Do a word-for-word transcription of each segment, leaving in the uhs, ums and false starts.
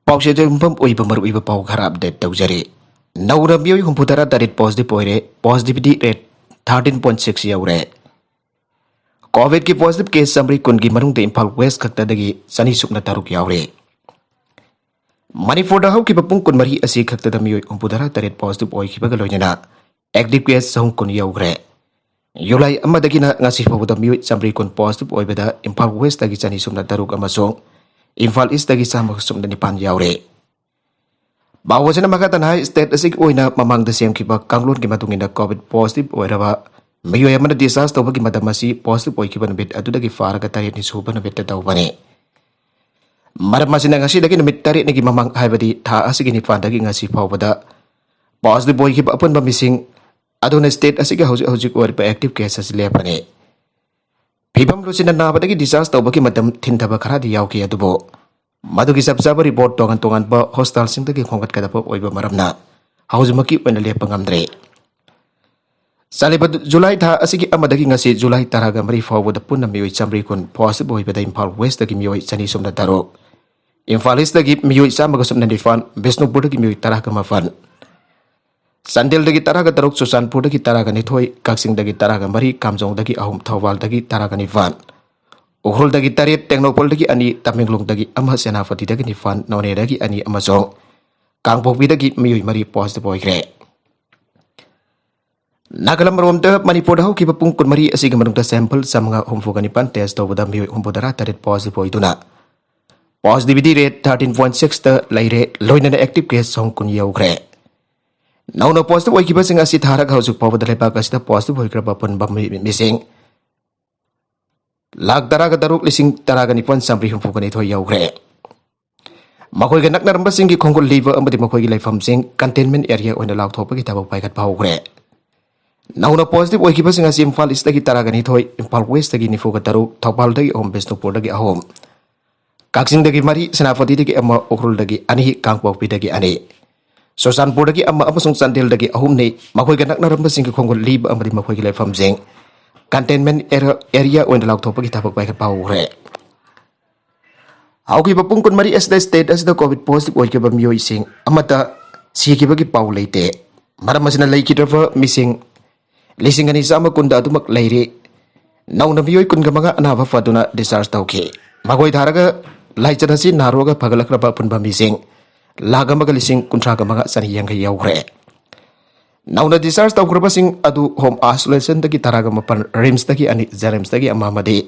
ꯄꯥꯎꯆꯦ ꯌꯨꯝꯐꯝ ꯑꯣꯏꯕ ꯃꯔꯨꯑꯣꯏꯕ ꯄꯥꯎ ꯈꯔ ꯑꯞꯗꯦꯠ ꯇꯧꯖꯔꯤ꯫ ꯅꯧꯅ ꯃꯤꯑꯣꯏ ꯍꯨꯝꯐꯨꯇꯔꯥ ꯇꯔꯦꯠ ꯄꯣꯖꯤꯇꯤꯚ ꯑꯣꯏꯔꯦ꯫ Positivity rate thirteen point six ꯌꯧꯔꯦ꯫ ꯀꯣꯚꯤꯗꯀꯤ ꯄꯣꯖꯤꯇꯤꯚ ꯀꯦꯁ ꯆꯥꯃꯔꯤ ꯀꯨꯟꯒꯤ ꯃꯅꯨꯡꯗ ꯏꯝꯐꯥꯜ ꯋꯦꯁ ꯈꯛꯇꯗꯒꯤ ꯆꯅꯤ ꯁꯨꯞꯅ ꯇꯔꯨꯛ ꯌꯥꯎꯔꯦ꯫ ꯃꯅꯤꯄꯨꯔꯗ ꯍꯧꯈꯤꯕ ꯄꯨꯡ ꯀꯨꯟꯃꯔꯤ ꯑꯁꯤ ꯈꯛꯇꯗ ꯃꯤꯑꯣꯏ ꯍꯨꯝꯐꯨꯇꯔꯥ ꯇꯔꯦꯠ ꯄꯣꯖꯤꯇꯤꯚ ꯑꯣꯏꯈꯤꯕꯒ ꯂꯣꯏꯅꯅ ꯑꯦꯛꯇꯤꯚ ꯀꯦꯁ ꯆꯍꯨꯝ ꯀꯨꯟ ꯌꯧꯈ꯭ꯔꯦ꯫ ꯖꯨꯂꯥꯏ ꯑꯃꯗꯒꯤꯅ ꯉꯁꯤ ꯐꯥꯎꯕꯗ ꯃꯤꯑꯣꯏ ꯆꯥꯃꯔꯤ ꯀꯨꯟ ꯄꯣꯖꯤꯇꯤꯚ ꯑꯣꯏꯕꯗ ꯏꯝꯐꯥꯜ ꯋꯦꯁꯇꯒꯤ ꯆꯅꯤ ꯁꯨꯞꯅ ꯇꯔꯨꯛ ꯑꯃꯁꯨꯡ ꯏꯝꯐꯥꯜ ꯏꯁꯇꯒꯤ ꯆꯥꯝꯃꯒ ꯁꯨꯞꯅ ꯅꯤꯄꯥꯟ ꯌꯥꯎꯔꯦ꯫ ꯄꯥꯎ ꯑꯁꯤꯅ ꯃꯈꯥ ꯇꯥꯅ ꯍꯥꯏ, ꯁ꯭ꯇꯦꯠ ꯑꯁꯤꯒꯤ ꯑꯣꯏꯅ ꯃꯃꯥꯡꯗ ꯁꯦꯝꯈꯤꯕ ꯀꯥꯡꯂꯣꯟꯒꯤ ꯃꯇꯨꯡ ꯏꯟꯅ ꯀꯣꯚꯤꯗ ꯄꯣꯖꯤꯇꯤꯚ ꯑꯣꯏꯔꯕ ꯃꯤꯑꯣꯏ ꯑꯃꯅ ꯗꯤꯁꯆꯥꯔꯖ ꯇꯧꯕꯒꯤ ꯃꯇꯝ ꯑꯁꯤ ꯄꯣꯖꯤꯇꯤꯚ ꯑꯣꯏꯈꯤꯕ ꯅꯨꯃꯤꯠ ꯑꯗꯨꯗꯒꯤ ꯐꯥꯔꯒ ꯇꯔꯦꯠꯅꯤ ꯁꯨꯕ ꯅꯨꯃꯤꯠꯇ ꯇꯧꯕꯅꯤ꯫ ꯃꯔꯝ ꯑꯁꯤꯅ ꯉꯁꯤꯗꯒꯤ ꯅꯨꯃꯤꯠ ꯇꯔꯦꯠꯅꯤꯒꯤ ꯃꯃꯥꯡ, ꯍꯥꯏꯕꯗꯤ ꯊꯥ ꯑꯁꯤꯒꯤ ꯅꯤꯄꯥꯟꯗꯒꯤ ꯉꯁꯤ ꯐꯥꯎꯕꯗ ꯄꯣꯖꯤꯇꯤꯚ ꯑꯣꯏꯈꯤꯕ ꯑꯄꯨꯟꯕ ꯃꯤꯁꯤꯡ ꯑꯗꯨꯅ ꯁ꯭ꯇꯦꯠ ꯑꯁꯤꯒꯤ ꯍꯧꯖꯤꯛ ꯍꯧꯖꯤꯛ ꯑꯣꯏꯔꯤꯕ ꯑꯦꯛꯇꯤꯚ ꯀꯦꯁ ꯑꯁꯤ ꯂꯦꯞꯄꯅꯤ꯫ ꯐꯤꯕꯝ ꯂꯨꯆꯤꯟꯅ ꯅꯥꯕꯗꯒꯤ ꯗꯤꯁꯆꯥꯔꯖ ꯇꯧꯕꯒꯤ ꯃꯇꯝ ꯊꯤꯟꯊꯕ ꯈꯔꯗꯤ ꯌꯥꯎꯈꯤ, ꯑꯗꯨꯕꯨ ꯃꯗꯨꯒꯤ ꯆꯞ ꯆꯥꯕ ꯔꯤꯄꯣꯔꯠ ꯇꯣꯉꯥꯟ ꯇꯣꯉꯥꯟꯕ ꯍꯣꯁꯄꯤꯇꯥꯜꯁꯤꯡꯗꯒꯤ ꯈꯣꯝꯒꯠꯀꯗꯕ ꯑꯣꯏꯕ ꯃꯔꯝꯅ ꯍꯧꯖꯤꯛꯃꯛꯀꯤ ꯑꯣꯏꯅ ꯂꯦꯞꯄ ꯉꯝꯗ꯭ꯔꯦ꯫ ꯆꯠꯂꯤꯕ ꯖꯨꯂꯥꯏ ꯊꯥ ꯑꯁꯤꯒꯤ ꯑꯃꯗꯒꯤ ꯉꯁꯤ ꯖꯨꯂꯥꯏ ꯇꯔꯥꯒ ꯃꯔꯤ ꯐꯥꯎꯕꯗ ꯄꯨꯟꯅ ꯃꯤꯑꯣꯏ ꯆꯥꯃꯔꯤ ꯀꯨꯟ ꯄꯣꯖꯤꯇꯤꯚ ꯑꯣꯏꯕꯗ ꯏꯝꯐꯥꯜ ꯋꯦꯁꯇꯒꯤ ꯃꯤꯑꯣꯏ ꯆꯅꯤ ꯁꯨꯞꯅ ꯇꯔꯨꯛ, ꯏꯝꯐꯥꯜ ꯏꯁꯇꯒꯤ ꯃꯤꯑꯣꯏ ꯆꯥꯝꯃꯒ ꯁꯨꯞꯅ ꯅꯤꯄꯥꯟ, ꯕꯤꯁꯅꯨꯄꯨꯔꯗꯒꯤ ꯃꯤꯑꯣꯏ ꯇꯔꯥꯒ ꯃꯥꯄꯟ, ꯆꯥꯟꯗꯦꯜꯗꯒꯤ ꯇꯔꯥꯒ ꯇꯔꯨꯛ, ꯆꯨꯔꯆꯥꯟꯄꯨꯔꯗꯒꯤ ꯇꯔꯥꯒ ꯅꯤꯊꯣꯏ, ꯀꯛꯆꯤꯡꯗꯒꯤ ꯇꯔꯥꯒ ꯃꯔꯤ, ꯀꯥꯝꯖꯣꯡꯗꯒꯤ ꯑꯍꯨꯝ, ꯊꯧꯕꯥꯜꯗꯒꯤ ꯇꯔꯥꯒ ꯅꯤꯄꯥꯟ, ꯎꯈ꯭ꯔꯨꯜꯗꯒꯤ ꯇꯔꯦꯠ, ꯇꯦꯡꯅꯧꯄꯜꯗꯒꯤ ꯑꯅꯤ, ꯇꯃꯦꯡꯂꯣꯡꯗꯒꯤ ꯑꯃ, ꯁꯦꯅꯥꯄꯇꯤꯗꯒꯤ ꯅꯤꯄꯥꯟ, ꯅꯣꯅꯦꯗꯒꯤ ꯑꯅꯤ ꯑꯃꯁꯨꯡ ꯀꯥꯡꯄꯣꯛꯄꯤꯗꯒꯤ ꯃꯤꯑꯣꯏ ꯃꯔꯤ ꯄꯣꯖꯤꯇꯤꯚ ꯑꯣꯏꯈ꯭ꯔꯦ꯫ ꯅꯥꯒꯥꯂꯝ ꯔꯣꯝꯗ ꯃꯅꯤꯄꯨꯔꯗ ꯍꯧꯈꯤꯕ ꯄꯨꯡ ꯀꯨꯟꯃꯔꯤ ꯑꯁꯤꯒꯤ ꯃꯅꯨꯡꯗ ꯁꯦꯝꯄꯜ ꯆꯥꯃꯉꯥ ꯍꯨꯝꯐꯨꯒ ꯅꯤꯄꯥꯟ ꯇꯦꯁ ꯇꯧꯕꯗ ꯃꯤꯑꯣꯏ ꯍꯨꯝꯐꯨꯇꯔꯥ ꯇꯔꯦꯠ ꯄꯣꯖꯤꯇꯤꯚ ꯑꯣꯏꯗꯨꯅ ꯄꯣꯖꯤꯇꯤꯚꯤꯇꯤ ꯔꯦꯠ ꯊꯥꯔꯇꯤꯟ ꯄꯣꯏꯟ ꯁꯤꯛꯁꯇ ꯂꯩꯔꯦ꯫ ꯂꯣꯏꯅꯅ ꯑꯦꯛꯇꯤꯚ ꯀꯦꯁ ꯆꯍꯨꯝ ꯀꯨꯟ ꯌꯧꯈ꯭ꯔꯦ꯫ ꯅꯧꯅ ꯄꯣꯖꯤꯇꯤꯚ ꯑꯣꯏꯈꯤꯕꯁꯤꯡ ꯑꯁꯤ ꯊꯥꯔꯒ ꯍꯧꯖꯤꯛ ꯐꯥꯎꯕꯗ ꯂꯩꯕꯥꯛ ꯑꯁꯤꯗ ꯄꯣꯖꯤꯇꯤꯚ ꯑꯣꯏꯈ꯭ꯔꯕ ꯑꯄꯨꯟꯕ ꯃꯤ-, ꯃꯤꯁꯤꯡ ꯂꯥꯈ ꯇꯔꯥꯒ ꯇꯔꯨꯛ ꯂꯤꯁꯤꯡ ꯇꯔꯥꯒ ꯅꯤꯄꯥꯟ ꯆꯥꯃꯔꯤ ꯍꯨꯝꯐꯨꯒ ꯅꯤꯊꯣꯏ ꯌꯧꯈ꯭ꯔꯦ꯫ ꯃꯈꯣꯏꯒ ꯅꯛꯅꯔꯝꯕꯁꯤꯡꯒꯤ ꯈꯣꯡꯒꯨꯜ ꯂꯤꯕ ꯑꯃꯗꯤ ꯃꯈꯣꯏꯒꯤ ꯂꯩꯐꯝꯁꯤꯡ ꯀꯟꯇꯦꯟꯃꯦꯟ ꯑꯦꯔꯤꯌꯥ ꯑꯣꯏꯅ ꯂꯥꯎꯊꯣꯛꯄꯒꯤ ꯊꯕꯛ ꯄꯥꯏꯈꯠꯄ ꯍꯧꯈ꯭ꯔꯦ꯫ ꯅꯧꯅ ꯄꯣꯖꯤꯇꯤꯚ ꯑꯣꯏꯈꯤꯕꯁꯤꯡ ꯑꯁꯤ ꯏꯝꯐꯥꯜ ꯏꯁꯇꯒꯤ ꯇꯔꯥꯒ ꯅꯤꯊꯣꯏ, ꯏꯝꯐꯥꯜ ꯋꯦꯁꯇꯒꯤ ꯅꯤꯐꯨꯒ ꯇꯔꯨꯛ, ꯊꯧꯕꯥꯜꯗꯒꯤ ꯑꯍꯨꯝ, ꯕꯤꯁꯅꯨꯄꯨꯔꯗꯒꯤ ꯑꯍꯨꯝ, ꯀꯛꯆꯤꯡꯗꯒꯤ ꯃꯔꯤ, ꯁꯦꯅꯥꯄꯇꯤꯗꯒꯤ ꯑꯃ, ꯎꯈ꯭ꯔꯨꯜꯗꯒꯤ ꯑꯅꯤ, ꯀꯥꯡꯄꯣꯛꯄꯤꯗꯒꯤ ꯑꯅꯤ, ꯆꯨꯔꯆꯥꯟꯄꯨꯔꯗꯒꯤ ꯑꯃ ꯑꯃꯁꯨꯡ ꯆꯥꯟꯗꯦꯜꯗꯒꯤ ꯑꯍꯨꯝꯅꯤ꯫ ꯃꯈꯣꯏꯒ ꯅꯛꯅꯔꯝꯕꯁꯤꯡꯒꯤ ꯈꯣꯡꯒꯨꯜ ꯂꯤꯕ ꯑꯃꯗꯤ ꯃꯈꯣꯏꯒꯤ ꯂꯩꯐꯝꯁꯤꯡ ꯀꯟꯇꯦꯟꯃꯦꯟ ꯑꯦꯔ-, ꯑꯦꯔꯤꯌꯥ ꯑꯣꯏꯅ ꯂꯥꯎꯊꯣꯛꯄꯒꯤ ꯊꯕꯛ ꯄꯥꯏꯈꯠꯄ ꯍꯧꯈ꯭ꯔꯦ꯫ ꯍꯧꯈꯤꯕ ꯄꯨꯡ ꯀꯨꯟꯃꯔꯤ ꯑꯁꯤꯗ state ꯑꯁꯤꯗ COVID positive ꯑꯣꯏꯈꯤꯕ ꯃꯤꯑꯣꯏꯁꯤꯡ ꯑꯃꯠꯇ ꯁꯤꯈꯤꯕꯒꯤ ꯄꯥꯎ ꯂꯩꯇꯦ꯫ ꯃꯔꯝ ꯑꯁꯤꯅ ꯂꯩꯈꯤꯗ꯭ꯔꯕ ꯃꯤꯁꯤꯡ ꯂꯤꯁꯤꯡ ꯑꯅꯤ ꯆꯥꯝꯃ ꯀꯨꯟꯗ ꯑꯗꯨꯃꯛ ꯂꯩꯔꯤ꯫ ꯅꯧꯅ ꯃꯤꯑꯣꯏ ꯀꯨꯟꯒ ꯃꯉꯥ ꯑꯅꯥꯕ ꯐꯗꯨꯅ discharge ꯇꯧꯈꯤ꯫ ꯃꯈꯣꯏ ꯊꯥꯔꯒ ꯂꯥꯏꯆꯠ ꯑꯁꯤ ꯅꯥꯔꯨꯔꯒ ꯐꯒꯠꯂꯛꯈ꯭ꯔꯕ ꯑꯄꯨꯟꯕ ꯃꯤꯁꯤꯡ ꯂꯥꯈ ꯑꯃꯒ ꯂꯤꯁꯤꯡ ꯀꯨꯟꯊ꯭ꯔꯥꯒ ꯃꯉꯥ ꯆꯅꯤ ꯌꯥꯡꯈꯩ ꯌꯧꯈ꯭ꯔꯦ꯫ ꯅꯧꯅ discharge ꯇꯧꯈ꯭ꯔꯕꯁꯤꯡ ꯑꯗꯨ home isolationꯗꯒꯤ ꯇꯔꯥꯒ ꯃꯥꯄꯟ, RIMSꯇꯒꯤ ꯑꯅꯤ, JNIMSꯇꯒꯤ ꯑꯃ ꯑꯃꯗꯤ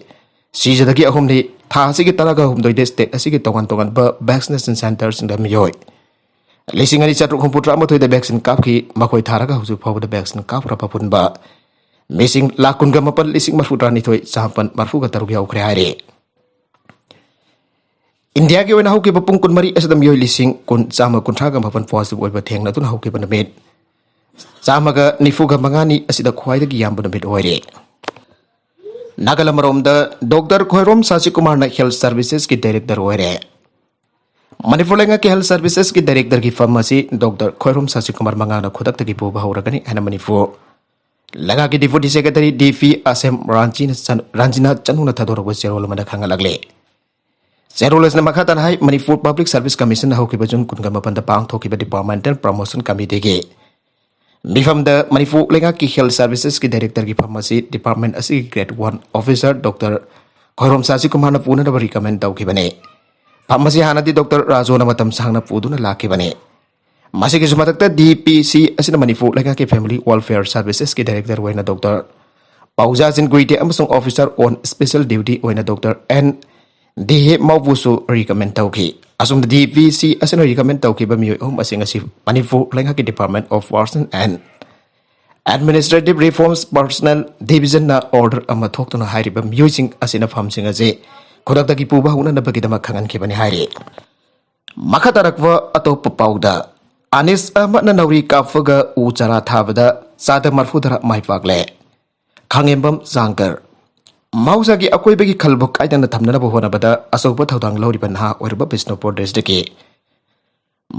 ꯁꯤꯖꯗꯒꯤ ꯑꯍꯨꯝꯅꯤ꯫ ꯊꯥ ꯑꯁꯤꯒꯤ ꯇꯔꯥꯒ ꯍꯨꯝꯗꯣꯏꯗ state ꯑꯁꯤꯒꯤ ꯇꯣꯉꯥꯟ ꯇꯣꯉꯥꯟꯕ vaccination centreꯁꯤꯡꯗ ꯃꯤꯑꯣꯏ ꯂꯤꯁꯤꯡ ꯑꯅꯤ ꯆꯥꯇ꯭ꯔꯨꯛ ꯍꯨꯝꯐꯨꯇꯔꯥ ꯃꯥꯊꯣꯏꯗ vaccine ꯀꯥꯞꯈꯤ꯫ ꯃꯈꯣꯏ ꯊꯥꯔꯒ ꯍꯧꯖꯤꯛ ꯐꯥꯎꯕꯗ vaccine ꯀꯥꯞꯈ꯭ꯔꯕ ꯑꯄꯨꯟꯕ ꯃꯤꯁꯤꯡ ꯂꯥꯈ ꯀꯨꯟꯒ ꯃꯥꯄꯟ ꯂꯤꯁꯤꯡ ꯃꯔꯤꯐꯨꯇꯔꯥꯅꯤꯊꯣꯏ ꯆꯥꯃꯥꯄꯟ ꯃꯔꯤꯐꯨꯒ ꯇꯔꯨꯛ ꯌꯧꯈ꯭ꯔꯦ ꯍꯥꯏꯔꯤ꯫ ꯏꯟꯗꯤꯌꯥꯒꯤ ꯑꯣꯏꯅ ꯍꯧꯈꯤꯕ ꯄꯨꯡ ꯀꯨꯟꯃꯔꯤ ꯑꯁꯤꯗ ꯃꯤꯑꯣꯏ ꯂꯤꯁꯤꯡ ꯀꯨꯟ ꯆꯥꯝꯃ ꯀꯨꯟꯊ꯭ꯔꯥꯒ ꯃꯥꯄꯟ positive ꯑꯣꯏꯕ ꯊꯦꯡꯅꯗꯨꯅ ꯍꯧꯈꯤꯕ ꯅꯨꯃꯤꯠ ꯆꯥꯝꯃꯒ ꯅꯤꯐꯨꯒ ꯃꯉꯥꯅꯤ ꯑꯁꯤꯗ ꯈ꯭ꯋꯥꯏꯗꯒꯤ ꯌꯥꯝꯕ ꯅꯨꯃꯤꯠ ꯑꯣꯏꯔꯦ꯫ ꯅꯥꯒꯥꯂꯝ ꯑꯃꯔꯣꯝꯗ Doctor ꯈꯣꯏꯔꯣꯝ ꯁꯥꯁꯤꯀꯨꯃꯥꯔꯅ health servicesꯀꯤ director ꯑꯣꯏꯔꯦ꯫ ꯃꯅꯤꯄꯨꯔ ꯂꯩꯉꯥꯛꯀꯤ health servicesꯀꯤ directorꯒꯤ ꯐꯝ ꯑꯁꯤ Doctor ꯈꯣꯏꯔꯣꯝ ꯁꯥꯁꯤꯀꯨꯃꯥꯔ ꯃꯉꯥꯅ ꯈꯨꯗꯛꯇꯒꯤ ꯄꯨꯕ ꯍꯧꯔꯒꯅꯤ ꯍꯥꯏꯅ ꯃꯅꯤꯄꯨꯔ ꯂꯩꯉꯥꯛꯀꯤ deputy secretary DP ꯑꯁꯦꯝ ꯔꯥꯟꯖꯤꯅ ꯆꯟ-, ꯔꯥꯟꯖꯤꯅꯥ ꯆꯅꯨꯅ ꯊꯥꯗꯣꯔꯛꯄ ꯆꯦꯔꯣꯜ ꯑꯃꯗ ꯈꯪꯍꯜꯂꯛꯂꯤ꯫ ꯆꯦꯔꯣꯜ ꯑꯁꯤꯅ ꯃꯈꯥ ꯇꯥꯅ ꯍꯥꯏ, ꯃꯅꯤꯄꯨꯔ Public Service Commissionꯅ ꯍꯧꯈꯤꯕ ꯖꯨꯟ ꯀꯨꯟꯒ ꯃꯥꯄꯟꯗ ꯄꯥꯡꯊꯣꯛꯈꯤꯕ Departmental Promotion Committeeꯒꯤ ꯃꯤꯐꯝꯗ ꯃꯅꯤꯄꯨꯔ ꯂꯩꯉꯥꯛꯀꯤ health servicesꯀꯤ directorꯒꯤ ꯐꯝ ꯑꯁꯤ department ꯑꯁꯤꯒꯤ grade one officer Doctor Khoirom ꯁꯥꯁꯤꯀꯨꯃꯥꯔꯅ ꯄꯨꯅꯅꯕ recommend ꯇꯧꯈꯤꯕꯅꯤ꯫ ꯐꯝ ꯑꯁꯤ ꯍꯥꯟꯅꯗꯤ Doctor ꯔꯥꯖꯨꯅ ꯃꯇꯝ ꯁꯥꯡꯅ ꯄꯨꯗꯨꯅ ꯂꯥꯛꯈꯤꯕꯅꯤ꯫ ꯃꯁꯤꯒꯤꯁꯨ ꯃꯊꯛꯇ DPC ꯑꯁꯤꯅ ꯃꯅꯤꯄꯨꯔ ꯂꯩꯉꯥꯛꯀꯤ Family Welfare Servicesꯀꯤ director ꯑꯣꯏꯅ Doctor ꯄꯥꯎꯖꯥ ꯖꯤꯟꯒꯨꯏꯇꯦ ꯑꯃꯁꯨꯡ officer on special duty ꯑꯣꯏꯅ Doctor ꯑꯦꯟ ꯗꯤꯍꯦ ꯃꯥꯎꯕꯨꯁꯨ recommend ꯇꯧꯈꯤ꯫ ꯑꯁꯨꯝꯅ DPC ꯑꯁꯤꯅ recommend ꯇꯧꯈꯤꯕ ꯃꯤꯑꯣꯏ ꯑꯍꯨꯝ ꯑꯁꯤꯡ ꯑꯁꯤ ꯃꯅꯤꯄꯨꯔ ꯂꯩꯉꯥꯛꯀꯤ Department of Personnel and Administrative Reforms Personnel Divisionꯅ order ꯑꯃ ꯊꯣꯛꯇꯨꯅ ꯍꯥꯏꯔꯤꯕ ꯃꯤꯑꯣꯏꯁꯤꯡ ꯑꯁꯤꯅ ꯐꯝꯁꯤꯡ ꯑꯁꯤ ꯈꯨꯗꯛꯇꯒꯤ ꯄꯨꯕ ꯍꯧꯅꯅꯕꯒꯤꯗꯃꯛ ꯈꯪꯍꯟꯈꯤꯕꯅꯤ ꯍꯥꯏꯔꯤ꯫ ꯃꯈꯥ ꯇꯥꯔꯛꯄ ꯑꯇꯣꯞꯄ ꯄꯥꯎꯗ, ꯑꯅꯤꯁ ꯑꯍꯃꯗꯅ ꯅꯥꯎꯔꯤ ꯀꯥꯞꯄꯒ ꯎ ꯆꯥꯔꯥ ꯊꯥꯕꯗ ꯆꯥꯗ ꯃꯔꯤꯐꯨꯇꯔꯥ ꯃꯥꯏ ꯄꯥꯛꯂꯦ꯫ ꯈꯥꯉꯦꯝꯕꯝ ꯖꯥꯡꯒꯔ꯫ ꯃꯍꯧꯁꯥꯒꯤ ꯑꯀꯣꯏꯕꯒꯤ ꯈꯜꯕꯨ ꯀꯥꯏꯗꯅ ꯊꯝꯅꯅꯕ ꯍꯣꯠꯅꯕꯗ ꯑꯆꯧꯕ ꯊꯧꯗꯥꯡ ꯂꯧꯔꯤꯕ ꯅꯍꯥ ꯑꯣꯏꯔꯕ ꯕꯤꯁꯅꯨꯄꯨꯔ districtꯀꯤ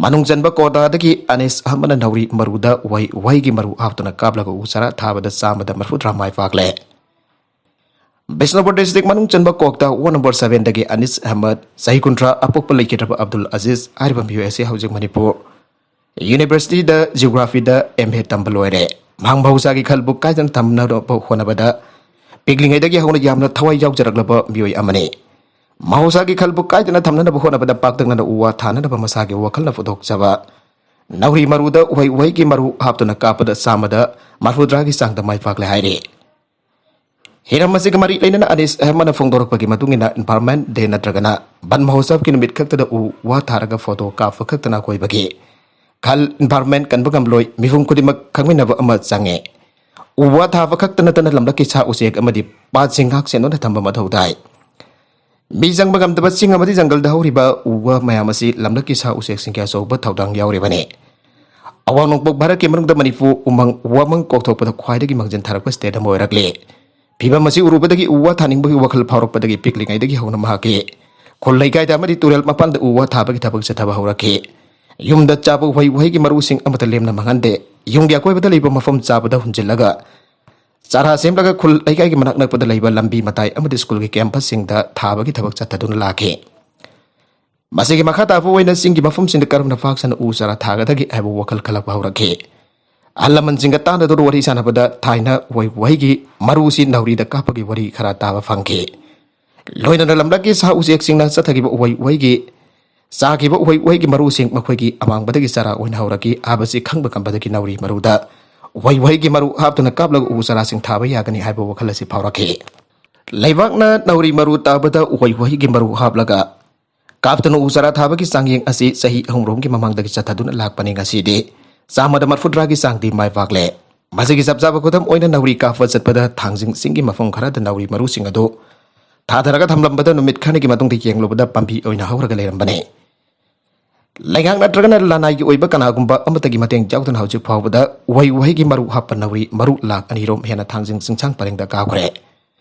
ꯃꯅꯨꯡ ꯆꯟꯕ ꯀꯣꯇꯥꯗꯒꯤ ꯑꯅꯤꯁ ꯑꯍꯃꯗꯅ ꯅꯥꯎꯔꯤ ꯃꯔꯨꯗ ꯋꯥꯍꯩ, ꯋꯥꯍꯩꯒꯤ ꯃꯔꯨ ꯍꯥꯞꯇꯨꯅ ꯀꯥꯞꯂꯒ ꯎ ꯆꯥꯔꯥ ꯊꯥꯕꯗ ꯆꯥꯝꯃꯗ ꯃꯔꯤꯐꯨꯇꯔꯥ ꯃꯥꯏ ꯄꯥꯛꯂꯦ꯫ ꯕꯤꯁꯅꯨꯄꯨꯔ ꯗꯤꯁꯇ꯭ꯔꯤꯛ ꯃꯅꯨꯡ ꯆꯟꯕ ꯀꯣꯛꯇ ꯋꯥꯔꯗ ꯅꯝꯕꯔ ꯁꯚꯦꯟꯗꯒꯤ ꯑꯅꯤꯁ ꯑꯍꯃꯗ, ꯆꯍꯤ ꯀꯨꯟꯊ꯭ꯔꯥ, ꯑꯄꯣꯛꯄ ꯂꯩꯈꯤꯗ꯭ꯔꯕ ꯑꯕꯗꯨꯜ ꯑꯖꯤꯖ ꯍꯥꯏꯔꯤꯕ ꯃꯤꯑꯣꯏ ꯑꯁꯤ ꯍꯧꯖꯤꯛ ꯃꯅꯤꯄꯨꯔ ꯌꯨꯅꯤꯚꯔꯁꯤꯇꯤꯗ ꯖꯤꯑꯣꯒ꯭ꯔꯥꯐꯤꯗ ꯑꯦꯝ ꯑꯦ ꯇꯝꯕ ꯂꯣꯏꯔꯦ꯫ ꯃꯍꯥꯛ ꯃꯍꯧꯁꯥꯒꯤ ꯈꯜꯕꯨ ꯀꯥꯏꯗꯅ ꯊꯝꯅꯅꯕ ꯍꯣꯠꯅꯕꯗ ꯄꯤꯛꯂꯤꯉꯩꯗꯒꯤ ꯍꯧꯅ ꯌꯥꯝꯅ ꯊꯋꯥꯏ ꯌꯥꯎꯖꯔꯛꯂꯕ ꯃꯤꯑꯣꯏ ꯑꯃꯅꯤ꯫ ꯃꯍꯧꯁꯥꯒꯤ ꯈꯜꯕꯨ ꯀꯥꯏꯗꯅ ꯊꯝꯅꯅꯕ ꯍꯣꯠꯅꯕꯗ ꯄꯥꯛꯇꯛꯅꯅ ꯎ ꯋꯥ ꯊꯥꯅꯅꯕ ꯃꯁꯥꯒꯤ ꯋꯥꯈꯜꯅ ꯄꯨꯊꯣꯛꯆꯕ ꯅꯥꯎꯔꯤ ꯃꯔꯨꯗ ꯎꯍꯩ ꯋꯥꯍꯩꯒꯤ ꯃꯔꯨ ꯍꯥꯞꯇꯨꯅ ꯀꯥꯞꯄꯗ ꯆꯥꯝꯃꯗ ꯃꯔꯐꯨꯇꯔꯥꯒꯤ ꯆꯥꯡꯗ ꯃꯥꯏ ꯄꯥꯛꯂꯦ ꯍꯥꯏꯔꯤ꯫ ꯍꯤꯔꯝ ꯑꯁꯤꯒ ꯃꯔꯤ ꯂꯩꯅꯅ ꯑꯅꯤꯁ ꯑꯍꯃꯗꯅ ꯐꯣꯡꯗꯣꯔꯛꯄꯒꯤ ꯃꯇꯨꯡ ꯏꯟꯅ, ꯏꯟꯚꯥꯏꯔꯣꯟꯃꯦꯟꯠ ꯗꯦ ꯅꯠꯇ꯭ꯔꯒꯅ ꯕꯟ ꯃꯍꯣꯠꯁꯕꯀꯤ ꯅꯨꯃꯤꯠ ꯈꯛꯇꯗ ꯎ ꯋꯥ ꯊꯥꯔꯒ ꯐꯣꯇꯣ ꯀꯥꯞꯄ ꯈꯛꯇꯅ ꯑꯀꯣꯏꯕꯒꯤ ꯈꯜ, ꯏꯟꯚꯥꯏꯔꯣꯟꯃꯦꯟꯠ ꯀꯟꯕ ꯉꯝꯂꯣꯏ, ꯃꯤꯄꯨꯝ ꯈꯨꯗꯤꯡꯃꯛ ꯈꯪꯃꯤꯟꯅꯕ ꯑꯃ ꯆꯪꯉꯦ꯫ ꯎ ꯋꯥ ꯊꯥꯕ ꯈꯛꯇ ꯅꯠꯇꯅ ꯂꯝꯂꯛꯀꯤ ꯁꯥ ꯎꯆꯦꯛ ꯑꯃꯗꯤ ꯄꯥꯠꯁꯤꯡ ꯉꯥꯛ ꯁꯦꯟꯗꯨꯅ ꯊꯝꯕ ꯃꯊꯧ ꯇꯥꯏ꯫ ꯃꯤ ꯆꯪꯕ ꯉꯝꯗꯕ ꯆꯤꯡ ꯑꯃꯗꯤ ꯖꯪꯒꯜꯗ ꯍꯧꯔꯤꯕ ꯎ ꯋꯥ ꯃꯌꯥꯝ ꯑꯁꯤ ꯂꯝꯂꯛꯀꯤ ꯁꯥ ꯎꯆꯦꯛꯁꯤꯡꯒꯤ ꯑꯆꯧꯕ ꯊꯧꯗꯥꯡ ꯌꯥꯎꯔꯤꯕꯅꯤ꯫ ꯑꯋꯥꯡ ꯅꯣꯡꯄꯣꯛ ꯚꯥꯔꯠꯀꯤ ꯃꯅꯨꯡꯗ ꯃꯅꯤꯄꯨꯔ ꯎꯃꯪ ꯋꯥꯃꯪ ꯀꯣꯛꯊꯣꯛꯄꯗ ꯈ꯭ꯋꯥꯏꯗꯒꯤ ꯃꯥꯡꯖꯤꯟ ꯊꯥꯔꯛꯄ ꯁ꯭ꯇꯦꯠ ꯑꯃ ꯑꯣꯏꯔꯛꯂꯤ꯫ ꯐꯤꯕꯝ ꯑꯁꯤ ꯎꯔꯨꯕꯗꯒꯤ ꯎ ꯋꯥ ꯊꯥꯅꯤꯡꯕꯒꯤ ꯋꯥꯈꯜ ꯐꯥꯎꯔꯛꯄꯗꯒꯤ ꯄꯤꯛꯂꯤꯉꯩꯗꯒꯤ ꯍꯧꯅ ꯃꯍꯥꯛꯀꯤ ꯈꯨꯜ ꯂꯩꯀꯥꯏꯗ ꯑꯃꯗꯤ ꯇꯨꯔꯦꯜ ꯃꯄꯥꯟꯗ ꯎ ꯋꯥ ꯊꯥꯕꯒꯤ ꯊꯕꯛ ꯆꯠꯊꯕ ꯍꯧꯔꯛꯈꯤ꯫ ꯌꯨꯝꯗ ꯆꯥꯕ ꯎꯍꯩ ꯋꯥꯍꯩꯒꯤ ꯃꯔꯨꯁꯤꯡ ꯑꯃꯠꯇ ꯂꯦꯝꯅ ꯃꯥꯡꯍꯟꯗꯦ꯫ ꯌꯨꯝꯒꯤ ꯑꯀꯣꯏꯕꯗ ꯂꯩꯕ ꯃꯐꯝ ꯆꯥꯕꯗ ꯍꯨꯟꯖꯤꯜꯂꯒ ꯆꯥꯔꯥ ꯁꯦꯝꯂꯒ ꯈꯨꯜ ꯂꯩꯀꯥꯏꯒꯤ ꯃꯅꯥꯛ ꯅꯛꯄꯗ ꯂꯩꯕ ꯂꯝꯕꯤ ꯃꯇꯥꯏ ꯑꯃꯗꯤ ꯁ꯭ꯀꯨꯜꯒꯤ ꯀꯦꯝꯄꯁꯁꯤꯡꯗ ꯊꯥꯕꯒꯤ ꯊꯕꯛ ꯆꯠꯊꯗꯨꯅ ꯂꯥꯛꯈꯤ꯫ ꯃꯁꯤꯒꯤ ꯃꯈꯥ ꯇꯥꯕ ꯑꯣꯏꯅ ꯆꯤꯡꯒꯤ ꯃꯐꯝꯁꯤꯡꯗ ꯀꯔꯝꯅ ꯄꯥꯛ ꯁꯟꯅ ꯎ ꯆꯥꯔꯥ ꯊꯥꯒꯗꯒꯦ ꯍꯥꯏꯕ ꯋꯥꯈꯜ ꯈꯜꯂꯛꯄ ꯍꯧꯔꯛꯈꯤ꯫ ꯑꯍꯜ ꯂꯃꯟꯁꯤꯡꯒ ꯇꯥꯟꯅꯗꯨꯅ ꯋꯥꯔꯤ ꯁꯥꯟꯅꯕꯗ ꯊꯥꯏꯅ ꯎꯍꯩ ꯋꯥꯍꯩꯒꯤ ꯃꯔꯨꯁꯤ ꯅꯥꯎꯔꯤꯗ ꯀꯥꯞꯄꯒꯤ ꯋꯥꯔꯤ ꯈꯔ ꯇꯥꯕ ꯐꯪꯈꯤ꯫ ꯂꯣꯏꯅꯅ ꯂꯝꯂꯛꯀꯤ ꯁꯥ ꯎꯆꯦꯛꯁꯤꯡꯅ ꯆꯠꯊꯈꯤꯕ ꯎꯍꯩ ꯋꯥꯍꯩꯒꯤ, ꯆꯥꯈꯤꯕ ꯎꯍꯩ ꯋꯥꯍꯩꯒꯤ ꯃꯔꯨꯁꯤꯡ ꯃꯈꯣꯏꯒꯤ ꯑꯃꯥꯡꯕꯗꯒꯤ ꯆꯥꯔꯥ ꯑꯣꯏꯅ ꯍꯧꯔꯛꯈꯤ ꯍꯥꯏꯕꯁꯤ ꯈꯪꯕ ꯉꯝꯕꯗꯒꯤ ꯅꯥꯎꯔꯤ ꯃꯔꯨꯗ ꯎꯍꯩ ꯋꯥꯍꯩꯒꯤ ꯃꯔꯨ ꯍꯥꯞꯇꯨꯅ ꯀꯥꯞꯂꯒ ꯎ ꯆꯥꯔꯥꯁꯤꯡ ꯊꯥꯕ ꯌꯥꯒꯅꯤ ꯍꯥꯏꯕ ꯋꯥꯈꯜ ꯑꯁꯤ ꯐꯥꯎꯔꯛꯈꯤ꯫ ꯂꯩꯕꯥꯛꯅ ꯅꯥꯎꯔꯤ ꯃꯔꯨ ꯇꯥꯕꯗ ꯎꯍꯩ ꯋꯥꯍꯩꯒꯤ ꯃꯔꯨ ꯍꯥꯞꯂꯒ ꯀꯥꯞꯇꯨꯅ ꯎ ꯆꯥꯔꯥ ꯊꯥꯕꯒꯤ ꯆꯥꯡꯌꯦꯡ ꯑꯁꯤ ꯆꯍꯤ ꯑꯍꯨꯝꯔꯣꯝꯒꯤ ꯃꯃꯥꯡꯗꯒꯤ ꯆꯠꯊꯗꯨꯅ ꯂꯥꯛꯄꯅꯤ꯫ ꯉꯁꯤꯗꯤ ꯆꯥꯝꯃꯗ ꯃꯔꯐꯨꯇꯔꯥꯒꯤ ꯆꯥꯡꯗꯤ ꯃꯥꯏ ꯄꯥꯛꯂꯦ꯫ ꯃꯁꯤꯒꯤ ꯆꯞ ꯆꯥꯕ ꯈꯨꯗꯝ ꯑꯣꯏꯅ ꯅꯥꯎꯔꯤ ꯀꯥꯞꯄ ꯆꯠꯄꯗ ꯊꯥꯡꯖꯤꯡ ꯆꯤꯡꯒꯤ ꯃꯐꯝ ꯈꯔꯗ ꯅꯥꯎꯔꯤ ꯃꯔꯨꯁꯤꯡ ꯑꯗꯨ ꯊꯥꯊꯔꯒ ꯊꯝꯂꯝꯕꯗ ꯅꯨꯃꯤꯠ ꯈꯔꯅꯤꯒꯤ ꯃꯇꯨꯡꯗ ꯌꯦꯡꯂꯨꯕꯗ ꯄꯥꯝꯕꯤ ꯑꯣꯏꯅ ꯍꯧꯔꯒ ꯂꯩꯔꯝꯕꯅꯤ꯫ ꯂꯩꯉꯥꯛ ꯅꯠꯇ꯭ꯔꯒꯅ ꯂꯅꯥꯏꯒꯤ ꯑꯣꯏꯕ ꯀꯅꯥꯒꯨꯝꯕ ꯑꯃꯠꯇꯒꯤ ꯃꯇꯦꯡ ꯌꯥꯎꯗꯅ ꯍꯧꯖꯤꯛ ꯐꯥꯎꯕꯗ ꯎꯍꯩ ꯋꯥꯍꯩꯒꯤ ꯃꯔꯨ ꯍꯥꯞꯄ ꯅꯥꯎꯔꯤ ꯃꯔꯨ ꯂꯥꯈ ꯑꯅꯤꯔꯣꯝ ꯍꯦꯟꯅ ꯊꯥꯡꯖꯤꯡ ꯆꯤꯡꯁꯥꯡ ꯄꯔꯦꯡꯗ ꯀꯥꯞꯈ꯭ꯔꯦ꯫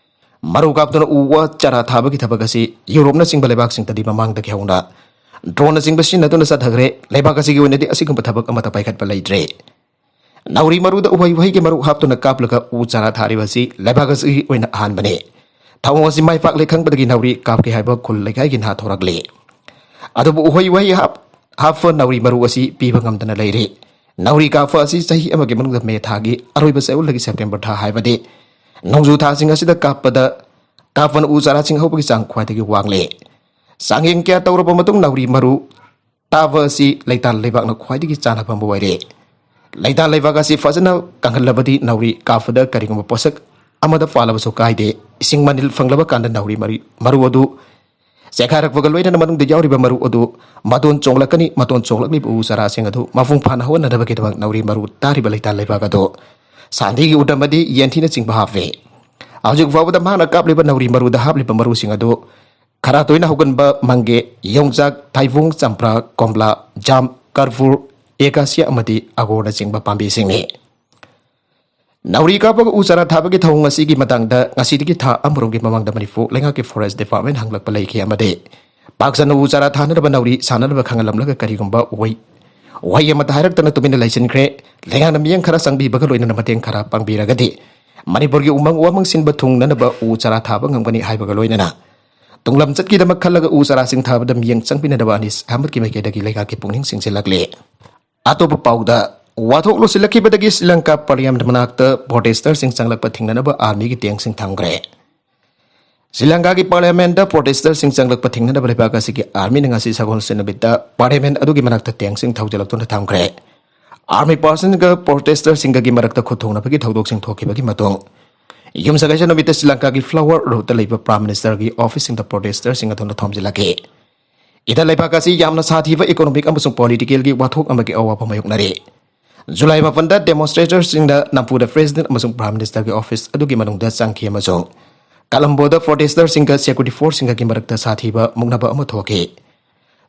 ꯃꯔꯨ ꯀꯥꯞꯇꯨꯅ ꯎ ꯋꯥ ꯆꯥꯔꯥ ꯊꯥꯕꯒꯤ ꯊꯕꯛ ꯑꯁꯤ ꯌꯨꯔꯣꯞꯅꯆꯤꯡꯕ ꯂꯩꯕꯥꯛꯁꯤꯡꯗꯗꯤ ꯃꯃꯥꯡꯗꯒꯤ ꯍꯧꯅ ꯗ꯭ꯔꯣꯟꯅꯆꯤꯡꯕ ꯁꯤꯖꯤꯟꯅꯗꯨꯅ ꯆꯠꯊꯈ꯭ꯔꯦ꯫ ꯂꯩꯕꯥꯛ ꯑꯁꯤꯒꯤ ꯑꯣꯏꯅꯗꯤ ꯑꯁꯤꯒꯨꯝꯕ ꯊꯕꯛ ꯑꯃꯠꯇ ꯄꯥꯏꯈꯠꯄ ꯂꯩꯇ꯭ꯔꯦ꯫ ꯅꯥꯎꯔꯤ ꯃꯔꯨꯗ ꯎꯍꯩ ꯋꯥꯍꯩꯒꯤ ꯃꯔꯨ ꯍꯥꯞꯇꯨꯅ ꯀꯥꯞꯂꯒ ꯎ ꯆꯥꯔꯥ ꯊꯥꯔꯤꯕ ꯑꯁꯤ ꯂꯩꯕꯥꯛ ꯑꯁꯤꯒꯤ ꯑꯣꯏꯅ ꯑꯍꯥꯟꯕꯅꯤ꯫ ꯊꯧꯑꯣꯡ ꯑꯁꯤ ꯃꯥꯏ ꯄꯥꯛꯂꯦ ꯈꯪꯕꯗꯒꯤ ꯅꯥꯎꯔꯤ ꯀꯥꯞꯀꯦ ꯍꯥꯏꯕ ꯈꯨꯜ ꯂꯩꯀꯥꯏꯒꯤ ꯅꯍꯥ ꯊꯣꯔꯛꯂꯦ꯫ ꯑꯗꯨꯕꯨ ꯎꯍꯩ ꯋꯥꯍꯩ ꯍꯥꯞ-, ꯍꯥꯞꯄ ꯅꯥꯎꯔꯤ ꯃꯔꯨ ꯑꯁꯤ ꯄꯤꯕ ꯉꯝꯗꯅ ꯂꯩꯔꯦ꯫ ꯅꯥꯎꯔꯤ ꯀꯥꯞꯄ ꯑꯁꯤ ꯆꯍꯤ ꯑꯃꯒꯤ ꯃꯅꯨꯡꯗ ꯃꯦ ꯊꯥꯒꯤ ꯑꯔꯣꯏꯕ ꯆꯌꯣꯜꯗꯒꯤ ꯁꯦꯞꯇꯦꯝꯕꯔ ꯊꯥ ꯍꯥꯏꯕꯗꯤ ꯅꯣꯡꯖꯨ ꯊꯥꯁꯤꯡ ꯑꯁꯤꯗ ꯀꯥꯞꯄꯗ, ꯀꯥꯞꯄꯅ ꯎ ꯆꯥꯔꯥꯁꯤꯡ ꯍꯧꯕꯒꯤ ꯆꯥꯡ ꯈ꯭ꯋꯥꯏꯗꯒꯤ ꯋꯥꯡꯂꯦ꯫ ꯆꯥꯡꯌꯦꯡ ꯀꯌꯥ ꯇꯧꯔꯕ ꯃꯇꯨꯡ ꯅꯥꯎꯔꯤ ꯃꯔꯨ ꯇꯥꯕ ꯑꯁꯤ ꯂꯩꯇꯥ ꯂꯩꯕꯥꯛꯅ ꯈ꯭ꯋꯥꯏꯗꯒꯤ ꯆꯥꯅ ꯐꯪꯕ ꯑꯣꯏꯔꯦ꯫ ꯂꯩꯇꯥ ꯂꯩꯕꯥꯛ ꯑꯁꯤ ꯐꯖꯅ ꯀꯪꯍꯜꯂꯕꯗꯤ ꯅꯥꯎꯔꯤ ꯀꯥꯞꯄꯗ ꯀꯔꯤꯒꯨꯝꯕ ꯄꯣꯠꯁꯛ ꯑꯃꯗ ꯄꯥꯜꯂꯕꯁꯨ ꯀꯥꯏꯗꯦ꯫ ꯏꯁꯤꯡ ꯃꯅꯤꯜ ꯐꯪꯂꯕ ꯀꯥꯟꯗ ꯅꯥꯎꯔꯤ ꯃꯔꯤ-, ꯃꯔꯨ ꯑꯗꯨ ꯆꯦꯈꯥꯏꯔꯛꯄꯒ ꯂꯣꯏꯅꯅ ꯃꯅꯨꯡꯗ ꯌꯥꯎꯔꯤꯕ ꯃꯔꯨ ꯑꯗꯨ ꯃꯇꯣꯟ ꯆꯣꯡꯂꯛꯀꯅꯤ꯫ ꯃꯇꯣꯟ ꯆꯣꯡꯂꯛꯂꯤꯕ ꯎ ꯆꯥꯔꯥꯁꯤꯡ ꯑꯗꯨ ꯃꯄꯨꯡ ꯐꯥꯅ ꯍꯧꯍꯟꯅꯅꯕꯒꯤꯗꯃꯛ ꯅꯥꯎꯔꯤ ꯃꯔꯨ ꯇꯥꯔꯤꯕ ꯂꯩꯇꯥ ꯂꯩꯕꯥꯛ ꯑꯗꯨ ꯁꯥꯟꯗꯤꯒꯤ ꯎꯗ꯭ꯔꯝ ꯑꯃꯗꯤ ꯌꯦꯟꯊꯤꯅꯆꯤꯡꯕ ꯍꯥꯞꯄꯤ꯫ ꯍꯧꯖꯤꯛ ꯐꯥꯎꯕꯗ ꯃꯍꯥꯛꯅ ꯀꯥꯞꯂꯤꯕ ꯅꯥꯎꯔꯤ ꯃꯔꯨꯗ ꯍꯥꯞꯂꯤꯕ ꯃꯔꯨꯁꯤꯡ ꯑꯗꯨ ꯈꯔ ꯇꯣꯏꯅ ꯍꯧꯒꯟꯕ ꯃꯪꯒꯦ, ꯌꯣꯡꯆꯥꯛ, ꯊꯩꯕꯣꯡ, ꯆꯝꯄ꯭ꯔꯥ, ꯀꯣꯝꯂꯥ, ꯖꯥꯝ, ꯀꯔꯐꯨꯔ, ꯑꯦꯀꯥꯁꯤꯌꯥ ꯑꯃꯗꯤ ꯑꯒꯣꯔꯅꯆꯤꯡꯕ ꯄꯥꯝꯕꯤꯁꯤꯡꯅꯤ꯫ ꯅꯥꯎꯔꯤ ꯀꯥꯞꯄꯒ ꯎ ꯆꯥꯔꯥ ꯊꯥꯕꯒꯤ ꯊꯧꯑꯣꯡ ꯑꯁꯤꯒꯤ ꯃꯇꯥꯡꯗ ꯉꯁꯤꯗꯒꯤ ꯊꯥ ꯑꯃꯔꯣꯝꯒꯤ ꯃꯃꯥꯡꯗ ꯃꯅꯤꯄꯨꯔ ꯂꯩꯉꯥꯛꯀꯤ ꯐꯣꯔꯦꯁ ꯗꯤꯄꯥꯔꯠꯃꯦꯟ ꯍꯪꯂꯛꯄ ꯂꯩꯈꯤ ꯑꯃꯗꯤ ꯄꯥꯛ ꯆꯟꯅ ꯎ ꯆꯥꯔꯥ ꯊꯥꯅꯅꯕ ꯅꯥꯎꯔꯤ ꯁꯥꯟꯅꯅꯕ ꯈꯪꯍꯜꯂꯝꯂꯒ ꯀꯔꯤꯒꯨꯝꯕ ꯋꯥꯍꯩ, ꯋꯥꯍꯩ ꯑꯃꯠꯇ ꯍꯥꯏꯔꯛꯇꯅ ꯇꯨꯃꯤꯟꯅ ꯂꯩꯁꯤꯟꯈ꯭ꯔꯦ꯫ ꯂꯩꯉꯥꯛꯅ ꯃꯤꯠꯌꯦꯡ ꯈꯔ ꯆꯪꯕꯤꯕꯒ ꯂꯣꯏꯅꯅ ꯃꯇꯦꯡ ꯈꯔ ꯄꯥꯡꯕꯤꯔꯒꯗꯤ ꯃꯅꯤꯄꯨꯔꯒꯤ ꯎꯃꯪ ꯋꯥꯃꯪ ꯁꯤꯟꯕ ꯊꯨꯡꯅꯅꯕ ꯎ ꯆꯥꯔꯥ ꯊꯥꯕ ꯉꯝꯒꯅꯤ ꯍꯥꯏꯕꯒ ꯂꯣꯏꯅꯅ ꯇꯨꯡꯂꯝꯆꯠꯀꯤꯗꯃꯛ ꯈꯜꯂꯒ ꯎ ꯆꯥꯔꯥꯁꯤꯡ ꯊꯥꯕꯗ ꯃꯤꯠꯌꯦꯡ ꯆꯪꯕꯤꯅꯅꯕ ꯑꯅꯤ ꯁꯍꯥꯃꯠꯀꯤ ꯃꯥꯏꯀꯩꯗꯒꯤ ꯂꯩꯉꯥꯛꯀꯤ ꯄꯨꯛꯅꯤꯡ ꯆꯤꯡꯁꯤꯜꯂꯛꯂꯤ꯫ ꯑꯇꯣꯞꯄ ꯄꯥꯎꯗ, ꯋꯥꯊꯣꯛ ꯂꯣꯏꯁꯤꯜꯂꯛꯈꯤꯕꯗꯒꯤ ꯁ꯭ꯔꯤ ꯂꯪꯀꯥ ꯄꯥꯔꯂꯤꯌꯥꯃꯦꯟꯠ ꯃꯅꯥꯛꯇ ꯄ꯭ꯔꯣꯇꯦꯁꯇꯔꯁꯤꯡ ꯆꯪꯂꯛꯄ ꯊꯤꯡꯅꯅꯕ ꯑꯥꯔꯃꯤꯒꯤ ꯇꯦꯡꯁꯤꯡ ꯊꯝꯈ꯭ꯔꯦ꯫ ꯁ꯭ꯔꯤ ꯂꯪꯀꯥꯒꯤ ꯄꯥꯔꯂꯤꯌꯥꯃꯦꯟꯠꯇ ꯄ꯭ꯔꯣꯇꯦꯁꯇꯔꯁꯤꯡ ꯆꯪꯂꯛꯄ ꯊꯤꯡꯅꯅꯕ ꯂꯩꯕꯥꯛ ꯑꯁꯤꯒꯤ ꯑꯥꯔꯃꯤꯅ ꯉꯁꯤ ꯁꯒꯣꯜꯁꯦꯟ ꯅꯨꯃꯤꯠꯇ ꯄꯥꯔꯂꯤꯌꯥꯃꯦꯟꯠ ꯑꯗꯨꯒꯤ ꯃꯅꯥꯛꯇ ꯇꯦꯡꯁꯤꯡ ꯊꯧꯖꯤꯜꯂꯛꯇꯨꯅ ꯊꯝꯈ꯭ꯔꯦ꯫ ꯑꯥꯔꯃꯤ ꯄꯥꯔꯁꯟꯒ ꯄ꯭ꯔꯣꯇꯦꯁꯇꯔꯁꯤꯡꯒꯒꯤ ꯃꯔꯛꯇ ꯈꯨꯠ ꯊꯣꯛꯅꯕꯒꯤ ꯊꯧꯗꯣꯛꯁꯤꯡ ꯊꯣꯛꯈꯤꯕꯒꯤ ꯃꯇꯨꯡ, ꯌꯨꯝꯁꯀꯩꯁ ꯅꯨꯃꯤꯠꯇ ꯁ꯭ꯔꯤ ꯂꯪꯀꯥꯒꯤ ꯐ꯭ꯂꯥꯋꯔ ꯔꯣꯗꯇ ꯂꯩꯕ ꯄ꯭ꯔꯥꯏꯝ ꯃꯤꯅꯤꯁꯇꯔꯒꯤ ꯑꯣꯐꯤꯁꯁꯤꯡꯗ ꯄ꯭ꯔꯣꯇꯦꯁꯇꯔꯁꯤꯡ ꯑꯗꯨꯅ ꯊꯣꯝꯖꯤꯜꯂꯛꯈꯤ꯫ ꯏꯊ ꯂꯩꯕꯥꯛ ꯑꯁꯤ ꯌꯥꯝꯅ ꯁꯥꯊꯤꯕ ꯏꯀꯣꯅꯣꯃꯤꯛ ꯑꯃꯁꯨꯡ ꯄꯣꯂꯤꯇꯤꯀꯦꯜꯒꯤ ꯋꯥꯊꯣꯛ ꯑꯃꯒꯤ ꯑꯋꯥꯕ ꯃꯥꯌꯣꯛꯅꯔꯤ꯫ ꯖꯨꯂꯥꯏ ꯃꯥꯄꯟꯗ ꯗꯦꯃꯣꯟꯁꯇ꯭ꯔꯦꯇꯔꯁꯤꯡꯅ ꯅꯝꯐꯨꯗ ꯄ꯭ꯔꯦꯁꯤꯗꯦꯟꯠ ꯑꯃꯁꯨꯡ ꯄ꯭ꯔꯥꯏꯝ ꯃꯤꯅꯤꯁꯇꯔꯒꯤ ꯑꯣꯐꯤꯁ ꯑꯗꯨꯒꯤ ꯃꯅꯨꯡꯗ ꯆꯪꯈꯤ ꯑꯃꯁꯨꯡ ꯀꯂꯝꯕꯣꯗ ꯄ꯭ꯔꯣꯇꯦꯁꯇꯔꯁꯤꯡꯒ ꯁꯦꯀ꯭ꯌꯨꯔꯤꯇꯤ ꯐꯣꯔꯁꯁꯤꯡꯒꯒꯤ ꯃꯔꯛꯇ ꯁꯥꯊꯤꯕ ꯃꯨꯛꯅꯕ ꯑꯃ ꯊꯣꯛꯈꯤ꯫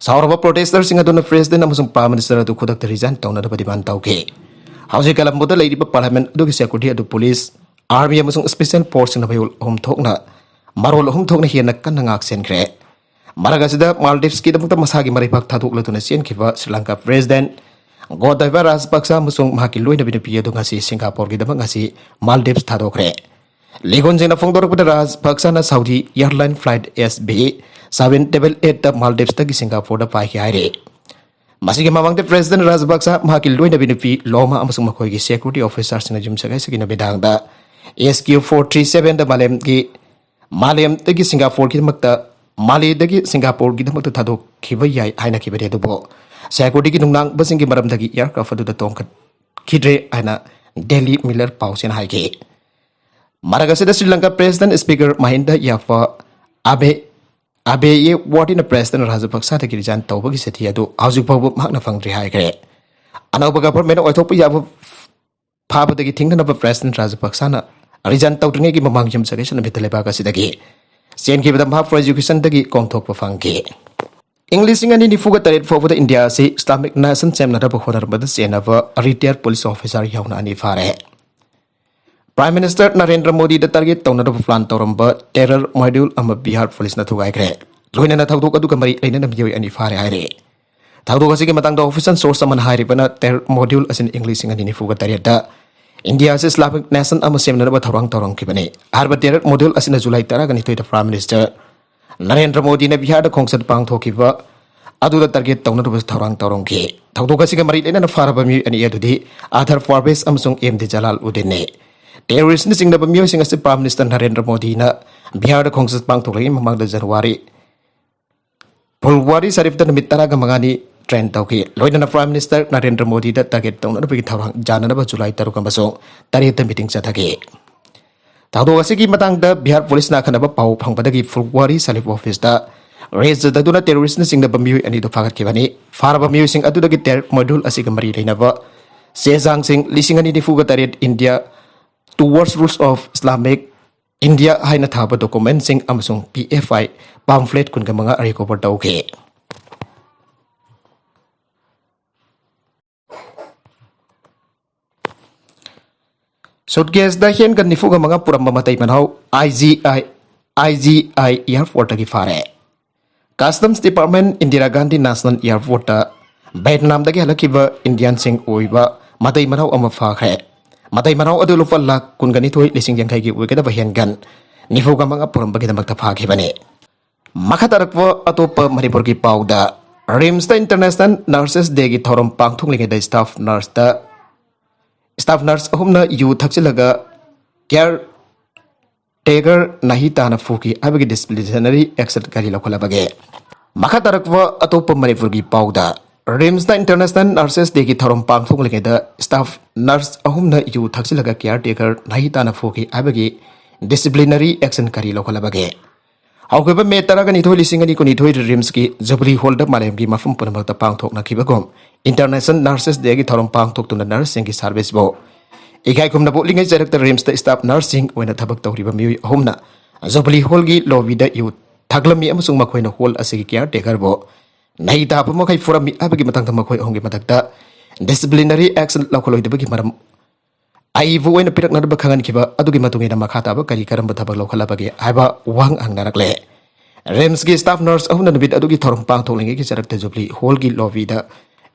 ꯁꯥꯎꯔꯕ ꯄ꯭ꯔꯣꯇꯦꯁꯇꯔꯁꯤꯡ ꯑꯗꯨꯅ ꯄ꯭ꯔꯦꯁꯤꯗꯦꯟꯠ ꯑꯃꯁꯨꯡ ꯄ꯭ꯔꯥꯏꯝ ꯃꯤꯅꯤꯁꯇꯔ ꯑꯗꯨ ꯈꯨꯗꯛꯇ ꯔꯤꯖꯥꯏꯟ ꯇꯧꯅꯅꯕ ꯗꯤꯃꯥꯟ ꯇꯧꯈꯤ꯫ ꯍꯧꯖꯤꯛ ꯀꯂꯝꯕꯣꯗ ꯂꯩꯔꯤꯕ ꯄꯥꯔꯂꯤꯌꯥꯃꯦꯟꯠ ꯑꯗꯨꯒꯤ ꯁꯦꯀ꯭ꯌꯨꯔꯤꯇꯤ ꯑꯗꯨ ꯄꯨꯂꯤꯁ, ꯑꯥꯔꯃꯤ ꯑꯃꯁꯨꯡ ꯁ꯭ꯄꯦꯁꯤꯌꯦꯜ ꯐꯣꯔꯁꯁꯤꯡꯅ ꯃꯌꯣꯜ ꯑꯍꯨꯝ ꯊꯣꯛꯅ, ꯃꯔꯣꯜ ꯑꯍꯨꯝ ꯊꯣꯛꯅ ꯍꯦꯟꯅ ꯀꯟꯅ ꯉꯥꯛ ꯁꯦꯟꯈ꯭ꯔꯦ꯫ ꯃꯔꯛ ꯑꯁꯤꯗ ꯃꯥꯜꯗꯤꯚꯁꯀꯤꯗꯃꯛꯇ ꯃꯁꯥꯒꯤ ꯃꯔꯩꯕꯥꯛ ꯊꯥꯗꯣꯛꯂꯗꯨꯅ ꯆꯦꯟꯈꯤꯕ ꯁ꯭ꯔꯤ ꯂꯪꯀꯥ ꯄ꯭ꯔꯦꯁꯤꯗꯦꯟꯠ ꯒꯣꯇꯥꯕꯥꯌ ꯔꯥꯖꯄꯛꯁ ꯑꯃꯁꯨꯡ ꯃꯍꯥꯛꯀꯤ ꯂꯣꯏꯅꯕꯤ ꯅꯨꯄꯤ ꯑꯗꯨ ꯉꯁꯤ ꯁꯤꯡꯒꯥꯄꯣꯔꯒꯤꯗꯃꯛ ꯉꯁꯤ ꯃꯥꯜꯗꯤꯚꯁ ꯊꯥꯗꯣꯛꯈ꯭ꯔꯦ꯫ ꯂꯤꯒꯣꯟꯁꯤꯡꯅ ꯐꯣꯡꯗꯣꯔꯛꯄꯗ, ꯔꯥꯖꯄꯛꯁꯥꯅ ꯁꯥꯎꯗꯤ ꯑꯦꯌꯔꯂꯥꯏꯟ ꯐ꯭ꯂꯥꯏꯠ ꯑꯦꯁ ꯚꯤ ꯁꯚꯦꯟ ꯗꯕꯜ ꯑꯦꯠꯇ ꯃꯥꯜꯗꯤꯞꯁꯇꯒꯤ ꯁꯤꯡꯒꯥꯄꯨꯔꯗ ꯄꯥꯏꯈꯤ ꯍꯥꯏꯔꯦ꯫ ꯃꯁꯤꯒꯤ ꯃꯃꯥꯡꯗ ꯄ꯭ꯔꯦꯁꯤꯗꯦꯟ ꯔꯥꯖꯄꯛꯁꯥ ꯃꯍꯥꯛꯀꯤ ꯂꯣꯏꯅꯕꯤ ꯅꯨꯄꯤ ꯂꯣꯃꯥ ꯑꯃꯁꯨꯡ ꯃꯈꯣꯏꯒꯤ ꯁꯦꯀ꯭ꯌꯨꯔꯤꯇꯤ ꯑꯣꯐꯤꯁꯥꯔꯁꯤꯡꯅ ꯌꯨꯝꯁꯀꯩꯁꯒꯤ ꯅꯨꯃꯤꯗꯥꯡꯗ ꯑꯦꯁ ꯀ꯭ꯌꯨ ꯐꯣꯔ ꯊ꯭ꯔꯤ ꯁꯚꯦꯟꯗ ꯃꯥꯂꯦꯝꯒꯤ ꯃꯥꯂꯦꯝꯗꯒꯤ ꯁꯤꯡꯒꯥꯄꯨꯔꯒꯤꯗꯃꯛꯇ ꯃꯥꯂꯦꯗꯒꯤ ꯁꯤꯡꯒꯥꯄꯨꯔꯒꯤꯗꯃꯛꯇ ꯊꯥꯗꯣꯛꯈꯤꯕ ꯌꯥꯏ ꯍꯥꯏꯅꯈꯤꯕꯅꯤ꯫ ꯑꯗꯨꯕꯨ ꯁꯦꯀ꯭ꯌꯨꯔꯤꯇꯤꯒꯤ ꯅꯨꯡꯅꯥꯡꯕꯁꯤꯡꯒꯤ ꯃꯔꯝꯗꯒꯤ ꯑꯦꯌꯔꯀ꯭ꯔꯥꯐ ꯑꯗꯨꯗ ꯇꯣꯡꯈꯠꯈꯤꯗ꯭ꯔꯦ ꯍꯥꯏꯅ ꯗꯦꯂꯤ ꯃꯤꯂꯔ ꯄꯥꯎꯆꯦꯅ ꯍꯥꯏꯈꯤ꯫ ꯃꯔꯛ ꯑꯁꯤꯗ ꯁ꯭ꯔꯤ ꯂꯪꯀꯥ ꯄ꯭ꯔꯦꯁꯤꯗꯦꯟ ꯁ꯭ꯄꯤꯀꯔ ꯃꯍꯤꯟꯗ ꯌꯥꯐꯥ ꯑꯕꯦ ꯑꯕꯦ ꯌꯦ ꯋꯥꯔꯗꯤꯅ ꯄ꯭ꯔꯦꯁꯤꯗꯦꯟ ꯔꯥꯖꯄꯛꯁꯥꯗꯒꯤ ꯔꯤꯖꯥꯏꯟ ꯇꯧꯕꯒꯤ ꯆꯤꯊꯤ ꯑꯗꯨ ꯍꯧꯖꯤꯛ ꯐꯥꯎꯕ ꯃꯍꯥꯛꯅ ꯐꯪꯗ꯭ꯔꯤ ꯍꯥꯏꯈ꯭ꯔꯦ꯫ ꯑꯅꯧꯕ ꯒꯚꯔꯟꯃꯦꯟ ꯑꯣꯏꯊꯣꯛꯄ ꯌꯥꯕ ꯐꯥꯕꯗꯒꯤ ꯊꯤꯡꯅꯅꯕ ꯄ꯭ꯔꯦꯁꯤꯗꯦꯟ ꯔꯥꯖꯄꯛꯁꯥꯅ ꯔꯤꯖꯥꯏꯟ ꯇꯧꯗ꯭ꯔꯤꯉꯩꯒꯤ ꯃꯃꯥꯡ ꯌꯨꯝꯁꯀꯩꯁ ꯅꯨꯃꯤꯠꯇ ꯂꯩꯕꯥꯛ ꯑꯁꯤꯗꯒꯤ ꯆꯦꯟꯈꯤꯕꯗ ꯃꯍꯥꯛ ꯐꯣꯔꯦꯁ ꯑꯦꯖꯨꯀꯦꯁꯟꯗꯒꯤ ꯀꯣꯝꯊꯣꯛꯄ ꯐꯪꯈꯤ꯫ ꯏꯪ ꯂꯤꯁꯤꯡ ꯑꯅꯤ ꯅꯤꯐꯨꯒ ꯇꯔꯦꯠ ꯐꯥꯎꯕꯗ ꯏꯟꯗꯤꯌꯥ ꯑꯁꯤ ꯏꯁꯂꯥꯃꯤꯛ ꯅꯦꯁꯟ ꯁꯦꯝꯅꯅꯕ ꯍꯣꯠꯅꯔꯝꯕꯗ ꯆꯦꯟꯅꯕ ꯔꯤꯇꯥꯌꯔ ꯄꯨꯂꯤꯁ ꯑꯣꯐꯤꯁꯥꯔ ꯌꯥꯎꯅ ꯑꯅꯤ ꯐꯥꯔꯦ꯫ ꯄ꯭ꯔꯥꯏꯝ ꯃꯤꯅꯤꯁꯇꯔ ꯅꯔꯦꯟꯗ꯭ꯔ ꯃꯣꯗꯤꯗ ꯇꯥꯔꯒꯦꯠ ꯇꯧꯅꯅꯕ ꯄ꯭ꯂꯥꯟ ꯇꯧꯔꯝꯕ ꯇꯦꯔꯔ ꯃꯣꯗ꯭ꯌꯨꯜ ꯑꯃ ꯕꯤꯍꯥꯔ ꯄꯨꯂꯤꯁꯅ ꯊꯨꯒꯥꯏꯈ꯭ꯔꯦ꯫ ꯂꯣꯏꯅꯅ ꯊꯧꯗꯣꯛ ꯑꯗꯨꯒ ꯃꯔꯤ ꯂꯩꯅꯅ ꯃꯤꯑꯣꯏ ꯑꯅꯤ ꯐꯥꯔꯦ ꯍꯥꯏꯔꯦ꯫ ꯊꯧꯗꯣꯛ ꯑꯁꯤꯒꯤ ꯃꯇꯥꯡꯗ ꯑꯣꯐꯤꯁꯤꯌꯦꯜ ꯁꯣꯔꯁ ꯑꯃꯅ ꯍꯥꯏꯔꯤꯕꯅ, ꯇꯦꯔꯔ ꯃꯣꯗ꯭ꯌꯨꯜ ꯑꯁꯤꯅ ꯏꯪ ꯂꯤꯁꯤꯡ ꯑꯅꯤ ꯅꯤꯐꯨꯒ ꯇꯔꯦꯠꯇ ꯏꯟꯗꯤꯌꯥ ꯑꯁꯤ ꯏꯁꯂꯥꯃꯤꯛ ꯅꯦꯁꯟ ꯑꯃ ꯁꯦꯝꯅꯅꯕ ꯊꯧꯔꯥꯡ ꯇꯧꯔꯝꯈꯤꯕꯅꯤ꯫ ꯍꯥꯏꯔꯤꯕ ꯇꯦꯔꯔ ꯃꯣꯗ꯭ꯌꯨꯜ ꯑꯁꯤꯅ ꯖꯨꯂꯥꯏ ꯇꯔꯥꯒ ꯅꯤꯊꯣꯏꯗ ꯄ꯭ꯔꯥꯏꯝ ꯃꯤꯅꯤꯁꯇꯔ ꯅꯔꯦꯟꯗ꯭ꯔ ꯃꯣꯗꯤꯅ ꯕꯤꯍꯥꯔꯗ ꯈꯣꯡꯆꯠ ꯄꯥꯡꯊꯣꯛꯈꯤꯕ ꯑꯗꯨꯗ ꯇꯥꯔꯒꯦꯠ ꯇꯧꯅꯅꯕ ꯊꯧꯔꯥꯡ ꯇꯧꯔꯝꯈꯤ꯫ ꯊꯧꯗꯣꯛ ꯑꯁꯤꯒ ꯃꯔꯤ ꯂꯩꯅꯅ ꯐꯥꯔꯕ ꯃꯤꯑꯣꯏ ꯑꯅꯤ ꯑꯗꯨꯗꯤ ꯑꯥꯊꯔ ꯄꯥꯔꯚꯦꯖ ꯑꯃꯁꯨꯡ ꯑꯦꯝ ꯗꯤ ꯖꯂꯥꯜ ꯎꯗꯤꯟꯅꯤ꯫ ꯇꯦꯔꯣꯔꯤꯁꯅ ꯆꯤꯡꯅꯕ ꯃꯤꯑꯣꯏꯁꯤꯡ ꯑꯁꯤ ꯄ꯭ꯔꯥꯏꯝ ꯃꯤꯅꯤꯁꯇꯔ ꯅꯔꯦꯟꯗ꯭ꯔ ꯃꯣꯗꯤꯅ ꯕꯤꯍꯥꯔꯗ ꯈꯣꯡꯆꯠ ꯄꯥꯡꯊꯣꯛꯂꯤꯉꯩ ꯃꯃꯥꯡꯗ ꯖꯅꯋꯥꯔꯤ ꯐꯨꯜꯋꯥꯔꯤ ꯁꯔꯤꯐꯇ ꯅꯨꯃꯤꯠ ꯇꯔꯥꯒ ꯃꯉꯥꯅꯤ ꯇ꯭ꯔꯦꯟ ꯇꯧꯈꯤ꯫ ꯂꯣꯏꯅꯅ ꯄ꯭ꯔꯥꯏꯝ ꯃꯤꯅꯤꯁꯇꯔ ꯅꯔꯦꯟꯗ꯭ꯔ ꯃꯣꯗꯤꯗ ꯇꯥꯔꯒꯦꯠ ꯇꯧꯅꯅꯕꯒꯤ ꯊꯧꯔꯥꯡ ꯌꯥꯅꯅꯕ ꯖꯨꯂꯥꯏ ꯇꯔꯨꯛ ꯑꯃꯁꯨꯡ ꯇꯔꯦꯠꯇ ꯃꯤꯇꯤꯡ ꯆꯠꯊꯈꯤ꯫ ꯊꯧꯗꯣꯛ ꯑꯁꯤꯒꯤ ꯃꯇꯥꯡꯗ ꯕꯤꯍꯥꯔ ꯄꯨꯂꯤꯁꯅ ꯑꯈꯟꯅꯕ ꯄꯥꯎ ꯐꯪꯕꯗꯒꯤ ꯐꯨꯜꯋꯥꯔꯤ ꯁꯔꯤꯐ ꯑꯣꯐꯤꯁꯇ ꯔꯦꯗ ꯆꯠꯊꯗꯨꯅ ꯇꯦꯔꯣꯔꯤꯁꯅ ꯆꯤꯡꯅꯕ ꯃꯤꯑꯣꯏ ꯑꯅꯤꯗꯨ ꯐꯥꯒꯠꯈꯤꯕꯅꯤ꯫ ꯐꯥꯔꯕ ꯃꯤꯑꯣꯏꯁꯤꯡ ꯑꯗꯨꯗꯒꯤ ꯇꯦꯔꯔ ꯃꯣꯗ꯭ꯌꯨꯜ ꯑꯁꯤꯒ ꯃꯔꯤ ꯂꯩꯅꯕ ꯆꯦ ꯆꯥꯡꯁꯤꯡ ꯂꯤꯁꯤꯡ ꯑꯅꯤ ꯅꯤꯐꯨꯒ ꯇꯔꯦꯠ India Towards Rules of Islamic India ꯍꯥꯏꯅ ꯊꯥꯕ ꯗꯣꯀꯨꯃꯦꯟꯁꯤꯡ ꯑꯃꯁꯨꯡ ꯄꯤ ꯑꯦꯐ ꯑꯥꯏ ꯄꯥꯝꯐ꯭ꯂꯦꯠ ꯀꯨꯟꯒ ꯃꯉꯥ ꯔꯤꯀꯣꯚꯔ ꯇꯧꯈꯤ꯫ ꯁꯨꯠꯀꯦꯁꯇ ꯍꯦꯟꯒꯟ ꯅꯤꯐꯨꯒ ꯃꯉꯥ ꯄꯨꯔꯝꯕ ꯃꯇꯩ ꯃꯅꯥꯎ ꯑꯥꯏ ꯖꯤ ꯑꯥꯏ, ꯑꯥꯏ ꯖꯤ ꯑꯥꯏ ꯑꯦꯌꯔꯄꯣꯔꯠꯇꯒꯤ ꯐꯥꯔꯦ꯫ Customs department Indira Gandhi national ꯑꯦꯌꯔꯄꯣꯔꯠꯇ ꯚꯦꯠꯅꯥꯝꯗꯒꯤ ꯍꯜꯂꯛꯈꯤꯕ ꯏꯟꯗꯤꯌꯟꯁꯤꯡ ꯑꯣꯏꯕ ꯃꯇꯩ ꯃꯅꯥꯎ ꯑꯃ ꯐꯥꯈ꯭ꯔꯦ꯫ ꯃꯇꯩ ꯃꯅꯥꯎ ꯑꯗꯨ ꯂꯨꯄꯥ ꯂꯥꯈ ꯀꯨꯟꯒ ꯅꯤꯊꯣꯏ ꯂꯤꯁꯤꯡ ꯌꯥꯡꯈꯩꯒꯤ ꯑꯣꯏꯒꯗꯕ ꯍꯦꯟꯒꯟ ꯅꯤꯐꯨꯒ ꯃꯉꯥ ꯄꯨꯔꯝꯕꯒꯤꯗꯃꯛꯇ ꯐꯥꯈꯤꯕꯅꯤ꯫ ꯃꯈꯥ ꯇꯥꯔꯛꯄ ꯑꯇꯣꯞꯄ ꯃꯅꯤꯄꯨꯔꯒꯤ ꯄꯥꯎꯗ, ꯔꯤꯝꯁꯇ ꯏꯟꯇꯔꯅꯦꯁꯅꯦꯜ ꯅꯔꯁꯦꯁ ꯗꯦꯒꯤ ꯊꯧꯔꯝ ꯄꯥꯡꯊꯣꯛꯂꯤꯉꯩꯗ ꯁ꯭ꯇꯥꯐ ꯅꯔꯁꯇ ꯁ꯭ꯇꯥꯐ ꯅꯔꯁ ꯑꯍꯨꯝꯅ ꯌꯨ ꯊꯛꯆꯤꯜꯂꯒ ꯀꯤꯌꯥꯔ ꯇꯦꯀꯔ ꯅꯥꯍꯤ ꯇꯥꯅ ꯐꯨꯈꯤ ꯍꯥꯏꯕꯒꯤ ꯗꯤꯁꯤꯄ꯭ꯂꯤꯅꯔꯤ ꯑꯦꯛꯁꯟ ꯀꯔꯤ ꯂꯧꯈꯠꯂꯕꯒꯦ? ꯃꯈꯥ ꯇꯥꯔꯛꯄ ꯑꯇꯣꯞꯄ ꯃꯅꯤꯄꯨꯔꯒꯤ ꯄꯥꯎꯗ, ꯔꯤꯝꯁꯇ ꯏꯟꯇꯔꯅꯦꯁꯅꯦꯜ ꯅꯔꯁꯦꯁ ꯗꯦꯒꯤ ꯊꯧꯔꯝ ꯄꯥꯡꯊꯣꯛꯂꯤꯉꯩꯗ ꯁ꯭ꯇꯥꯐ ꯅꯔꯁ ꯑꯍꯨꯝꯅ ꯌꯨ ꯊꯛꯆꯤꯜꯂꯒ ꯀꯤꯌꯥꯔ ꯇꯦꯀꯔ ꯅꯥꯍꯤ ꯇꯥꯅ ꯐꯨꯈꯤ ꯍꯥꯏꯕꯒꯤ ꯗꯤꯁꯤꯄ꯭ꯂꯤꯅꯔꯤ ꯑꯦꯛꯁꯟ ꯀꯔꯤ ꯂꯧꯈꯠꯂꯕꯒꯦ? ꯍꯧꯈꯤꯕ ꯃꯦ ꯇꯔꯥꯒ ꯅꯤꯊꯣꯏ, ꯂꯤꯁꯤꯡ ꯑꯅꯤ ꯀꯨꯟꯅꯤꯊꯣꯏꯗ ꯔꯤꯝꯁꯀꯤ ꯖꯨꯕꯤꯂꯤ ꯍꯣꯜꯗ ꯃꯥꯂꯦꯝꯒꯤ ꯃꯐꯝ ꯄꯨꯝꯅꯃꯛꯇ ꯄꯥꯡꯊꯣꯛꯅꯈꯤꯕꯒꯨꯝ, ꯏꯟꯇꯔꯅꯦꯁꯅꯦꯜ ꯅꯔꯁꯦꯁ ꯗꯦꯒꯤ ꯊꯧꯔꯝ ꯄꯥꯡꯊꯣꯛꯇꯨꯅ ꯅꯔꯁꯁꯤꯡꯒꯤ ꯁꯥꯔꯚꯤꯁꯕꯨ ꯏꯀꯥꯏ ꯈꯨꯝꯅꯕ ꯎꯠꯂꯤꯉꯩ ꯆꯩꯔꯛꯇ ꯔꯤꯝꯁꯇ ꯁ꯭ꯇꯥꯐ ꯅꯔꯁꯁꯤꯡ ꯑꯣꯏꯅ ꯊꯕꯛ ꯇꯧꯔꯤꯕ ꯃꯤꯑꯣꯏ ꯑꯍꯨꯝꯅ ꯖꯨꯕꯤꯂꯤ ꯍꯣꯜꯒꯤ ꯂꯣꯕꯤꯗ ꯌꯨ ꯊꯛꯂꯝꯃꯤ ꯑꯃꯁꯨꯡ ꯃꯈꯣꯏꯅ ꯍꯣꯜ ꯑꯁꯤꯒꯤ ꯀꯤꯌꯥꯔ ꯇꯦꯀꯔꯕꯨ ꯅꯥꯍꯤ ꯇꯥꯕ ꯃꯈꯩ ꯐꯨꯔꯝꯃꯤ ꯍꯥꯏꯕꯒꯤ ꯃꯇꯥꯡꯗ ꯃꯈꯣꯏ ꯑꯍꯨꯝꯒꯤ ꯃꯊꯛꯇ ꯗꯤꯁꯤꯄ꯭ꯂꯤꯅꯔꯤ ꯑꯦꯛꯁꯟ ꯂꯧꯈꯠꯂꯣꯏꯗꯕꯒꯤ ꯃꯔꯝ ꯑꯏꯕ ꯑꯣꯏꯅ ꯄꯤꯔꯛꯅꯅꯕ ꯈꯪꯍꯟꯈꯤꯕ ꯑꯗꯨꯒꯤ ꯃꯇꯨꯡ ꯏꯟꯅ ꯃꯈꯥ ꯇꯥꯕ ꯀꯔꯤ ꯀꯔꯝꯕ ꯊꯕꯛ ꯂꯧꯈꯠꯂꯕꯒꯦ ꯍꯥꯏꯕ ꯋꯥꯍꯪ ꯍꯪꯅꯔꯛꯂꯦ꯫ ꯔꯤꯝꯁꯀꯤ ꯁ꯭ꯇꯥꯐ ꯅꯔꯁ ꯑꯍꯨꯝꯅ ꯅꯨꯃꯤꯠ ꯑꯗꯨꯒꯤ ꯊꯧꯔꯝ ꯄꯥꯡꯊꯣꯛꯂꯤꯉꯩꯒꯤ ꯆꯩꯔꯛꯇ ꯖꯨꯕꯤꯂꯤ ꯍꯣꯜꯒꯤ ꯂꯣꯕꯤꯗ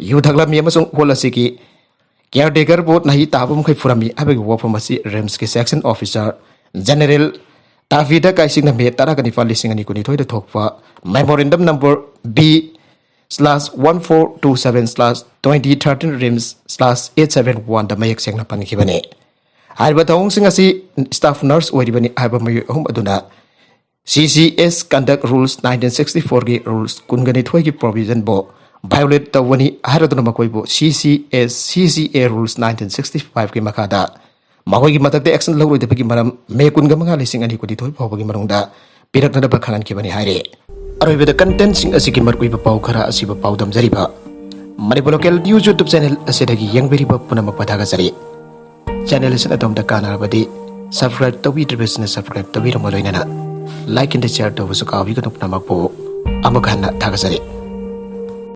ꯌꯨ ꯊꯛꯂꯝꯃꯤ ꯑꯃꯁꯨꯡ ꯍꯣꯜ ꯑꯁꯤꯒꯤ ꯀꯤꯌꯥꯔ ꯇꯦꯀꯔꯕꯨ ꯅꯥꯍꯤ ꯇꯥꯕ ꯃꯈꯩ ꯐꯨꯔꯝꯃꯤ ꯍꯥꯏꯕꯒꯤ ꯋꯥꯐꯝ ꯑꯁꯤ ꯔꯤꯝꯁꯀꯤ ꯁꯦꯛꯁꯟ ꯑꯣꯐꯤꯁꯔ ꯖꯦꯅꯦꯔꯦꯜ ꯇꯥꯐꯤꯗ ꯀꯥꯏꯁꯤꯡꯅ ꯃꯦ ꯇꯔꯥꯒ ꯅꯤꯄꯥꯜ, ꯂꯤꯁꯤꯡ ꯑꯅꯤ ꯀꯨꯟꯅꯤꯊꯣꯏꯗ ꯊꯣꯛꯄ memorandum number B slash one four two seven slash twenty thirteen RIMS slash eight seven ꯋꯥꯟꯗ ꯃꯌꯦꯛ ꯁꯦꯡꯅ ꯄꯟꯈꯤꯕꯅꯤ꯫ ꯍꯥꯏꯔꯤꯕ ꯊꯧꯑꯣꯡꯁꯤꯡ ꯑꯁꯤ ꯁ꯭ꯇꯥꯐ ꯅꯔꯁ ꯑꯣꯏꯔꯤꯕꯅꯤ ꯍꯥꯏꯕ ꯃꯤꯑꯣꯏ ꯑꯍꯨꯝ ꯑꯗꯨꯅ ꯁꯤ C S conduct rules nineteen sixty ꯐꯣꯔꯒꯤ ꯔꯨꯜꯁ ꯀꯨꯟꯒ ꯅꯤꯊꯣꯏꯒꯤ ꯄ꯭ꯔꯣꯚꯤꯖꯟꯕꯨ ꯚꯥꯏꯑꯣꯂꯦꯠ ꯇꯧꯕꯅꯤ ꯍꯥꯏꯔꯗꯨꯅ ꯃꯈꯣꯏꯕꯨ ꯁꯤ ꯁꯤ ꯑꯦꯁ ꯁꯤ ꯁꯤ ꯑꯦ ꯔꯨꯜꯁ ꯅꯥꯏꯟꯇꯤꯟ ꯁꯤꯛꯁꯇꯤ ꯐꯥꯏꯚꯀꯤ ꯃꯈꯥꯗ ꯃꯈꯣꯏꯒꯤ ꯃꯊꯛꯇ ꯑꯦꯛꯁꯟ ꯂꯧꯔꯣꯏꯗꯕꯒꯤ ꯃꯔꯝ ꯃꯦ ꯀꯨꯟꯒ ꯃꯉꯥ, ꯂꯤꯁꯤꯡ ꯑꯅꯤ ꯀꯨꯟꯅꯤꯊꯣꯏ ꯐꯥꯎꯕꯒꯤ ꯃꯅꯨꯡꯗ ꯄꯤꯔꯛꯅꯅꯕ ꯈꯪꯍꯟꯈꯤꯕꯅꯤ ꯍꯥꯏꯔꯤ꯫ ꯑꯔꯣꯏꯕꯗ ꯀꯟꯇꯦꯟꯠꯁꯤꯡ ꯑꯁꯤꯒꯤ ꯃꯔꯨꯑꯣꯏꯕ ꯄꯥꯎ ꯈꯔ ꯑꯁꯤꯕꯨ ꯄꯥꯎꯗꯝꯖꯔꯤꯕ Manipur local news YouTube channel ꯑꯁꯤꯗꯒꯤ ꯌꯦꯡꯕꯤꯔꯤꯕ ꯄꯨꯝꯅꯃꯛꯄꯨ ꯊꯥꯒꯠꯆꯔꯤ꯫ ꯆꯦꯅꯦꯜ ꯑꯁꯤꯅ ꯑꯗꯣꯝꯗ ꯀꯥꯟꯅꯔꯕꯗꯤ ꯁꯕꯁꯀ꯭ꯔꯥꯏꯕ ꯇꯧꯕꯤꯗ꯭ꯔꯤꯕꯁꯤꯡꯅ ꯁꯕꯁꯀ꯭ꯔꯥꯏꯕ ꯇꯧꯕꯤꯔꯝꯕ ꯂꯣꯏꯅꯅ ꯂꯥꯏꯛ ꯑꯦꯟ ꯁꯤꯌꯔ ꯇꯧꯕꯁꯨ ꯀꯥꯎꯕꯤꯒꯅꯨ꯫ ꯄꯨꯝꯅꯃꯛꯄꯨ ꯑꯃꯨꯛ ꯍꯟꯅ ꯊꯥꯒꯠꯆꯔꯤ꯫